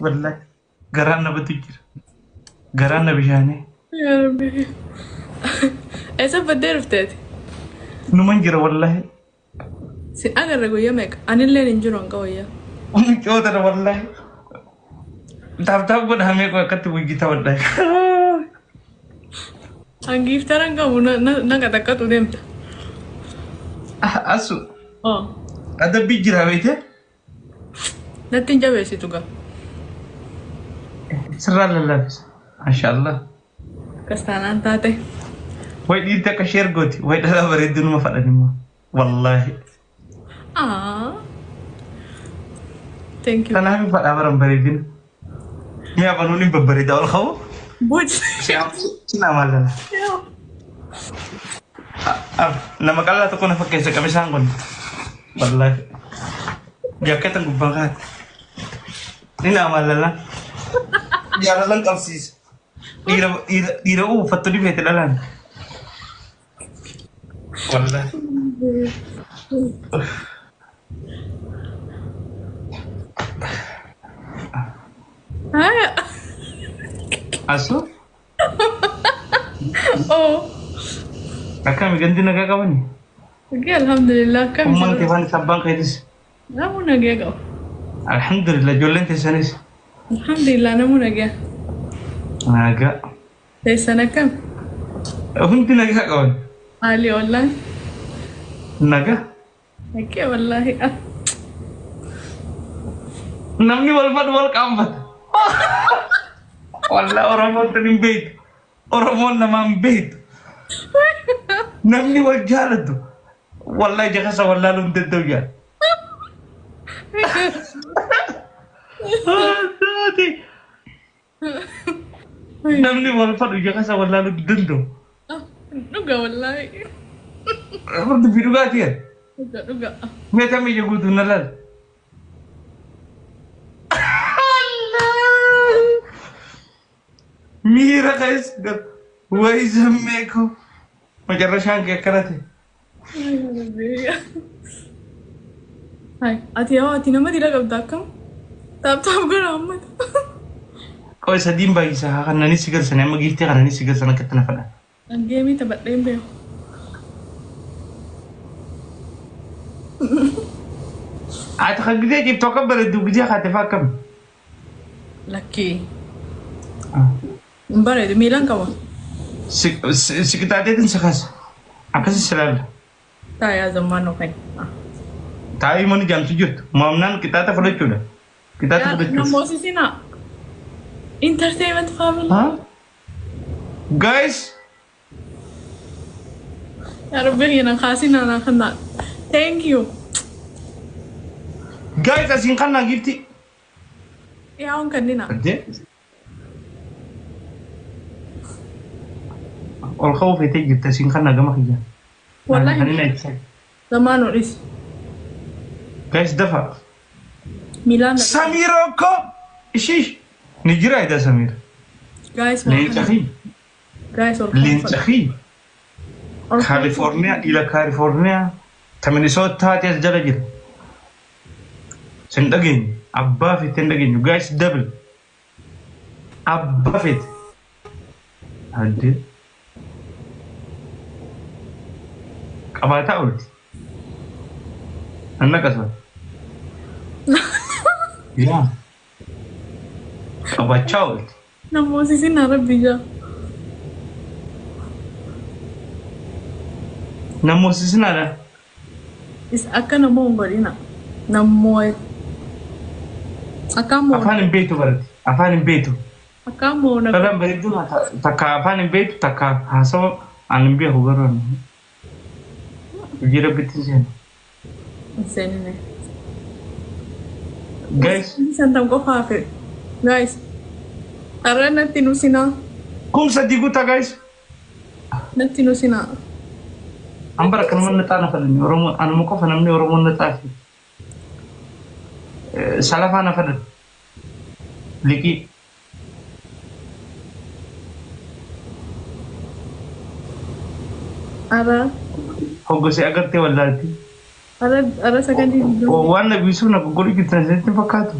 Wallahi garaan na batu jira. Garaan na bishaanii. Yaa Rabbi. Eessa baddee dhufteeti? Numan jira wallahi. Si agarre guyyaa meeqa? Anilleen hin jiru hanga wayyaa. Mucoota dha wallahi. Tap tap godhamee koo akkatti wuyyita wallahi. Hangiiftara hin qabu na qaxaqqaxu deemta. Asu Oh. adabbii jira beekte. Natti hin jabeessitu gaa. Sirraa lallaafisa. Maashaallah. Akkas taanaan taate. Way dhiirti akka sheer gooti. Way dhalaa bareedduu numa fadhan immoo. Wallaahi. Ah. Thank you. Kanaaf hin fadhaa baran bareedina. Mi'a banuun hin babbareeda ol ka'u. Buj. Sinaa maal lala. Nama qal'aa tokko na fakkeessa qamisaan kun. Wallaahi. Jaakkeetan gubbaan kaa'atte. Ni naa maal lala. Jaalalan qabsiisa. Dhiira dhiira dhiira uffattu ni feete dhalaan. Wallaahi. Haya. Asu Oh. akkami gandi nagaa qabani? Okey, alhamdulillah. Akkami Ummaan kee sirra? faan abbaan keetis. Namuu nagee qaba. Alhamdulillah ijoolleen teessanis. Alhamdulillah namuu nagee. Nagaa. Teessan akkam? Hundi nagaa qaban. Haalli ollaan? Nagaa. Haqqee wallaahi. Ah. Namni wal fadhu wal qaanfata. Wallah Oromoon tun hin beektu. Oromoon namaa hin beektu. Namni wal jaalatu. Wallah ija keessa wallaaluu hin danda'u jaa. Namni wal fadhu ija keessa wallaaluu hin danda'u. Dhuga wallaahi. Dubbii dhugaatii ati. Dhuga dhuga. Mee tam ija guutuu na laal. Miira keessa gal. Wayi zammee koo. Macarrashaan kee akkana ta'e. Hai, ati yaa ati nama dila qabda akkam? Taap taap godha ammata. Qoy sadiin baay'isa haa kannanis si galsanii amma giiftii kannanis si galsan akkatti na fadha. An geemii taphadhee hin beeku. Ati kan gizee ciiftu akka bareeddu gizee kaate fa'aa akkami? Lakkii. Hin bareedu miilan qaba. Si qixaateetiin si kaasa. Akkasi si laalla. Taayaa zammaan kan. Taa'ii mana jaamtu jirtu. Mo'amnaan qixaata fudhachuudha. Qixaata fudhachuudha. Namoosisinaa. Entertainment family. Huh? Guys, Yaa Rabbi kiyya kaasinaa naa kannaa. Thank you. Guys asiin kannaa giifti. Yaa on kannina. Addee. Ol ka'uu feetee jirti asiin kannaa gama kiyya. Wallahi. Kan inni ibsa. Zamaanoo dhis. Guys dafa. Miilaan. Samiir okko. Ishiish. Ni jira ida Samiir. Guys Leenca kiyya. Guys ol Leenca kiyya. Kaalifoorniyaa ila Kaalifoorniyaa ta Minisootaati as jala jira. Sin dhageenyu. Abbaa feete hin dhageenyu. Guys double. Abbaa feete. Addee. Qabaataa oolti. Anna qasa. Yaa. Qabachaa oolti. Namoosisinaa Rabbi jaa. Namoosisinaadha. Is akka namoo hin godhina. Namoo. Akka moo. Afaan hin beektu barate. Afaan hin beektu. Akka moo na. Dhalaan bareedduu takka afaan hin beektu takka haasawa aan hin beeku garuu ani. Hojii rabbitti hin seenu. Hin seenine. Guys, Santam qofa hafe. Guys. Har'a natti nu sinaa. 3000 guutaa guys. Natti nu sinaa. An bara kanuma na xaa na fadhan Oromoo anuma qofa namni Oromoon na xaafi. Salafaa na fadhan. Liqii. Har'a. Hoggosee agartee wallaalti. Har'a har'a sakandii 20. Waan na biisuuf na goggodhu jirtan isinitti hin fakkaatu.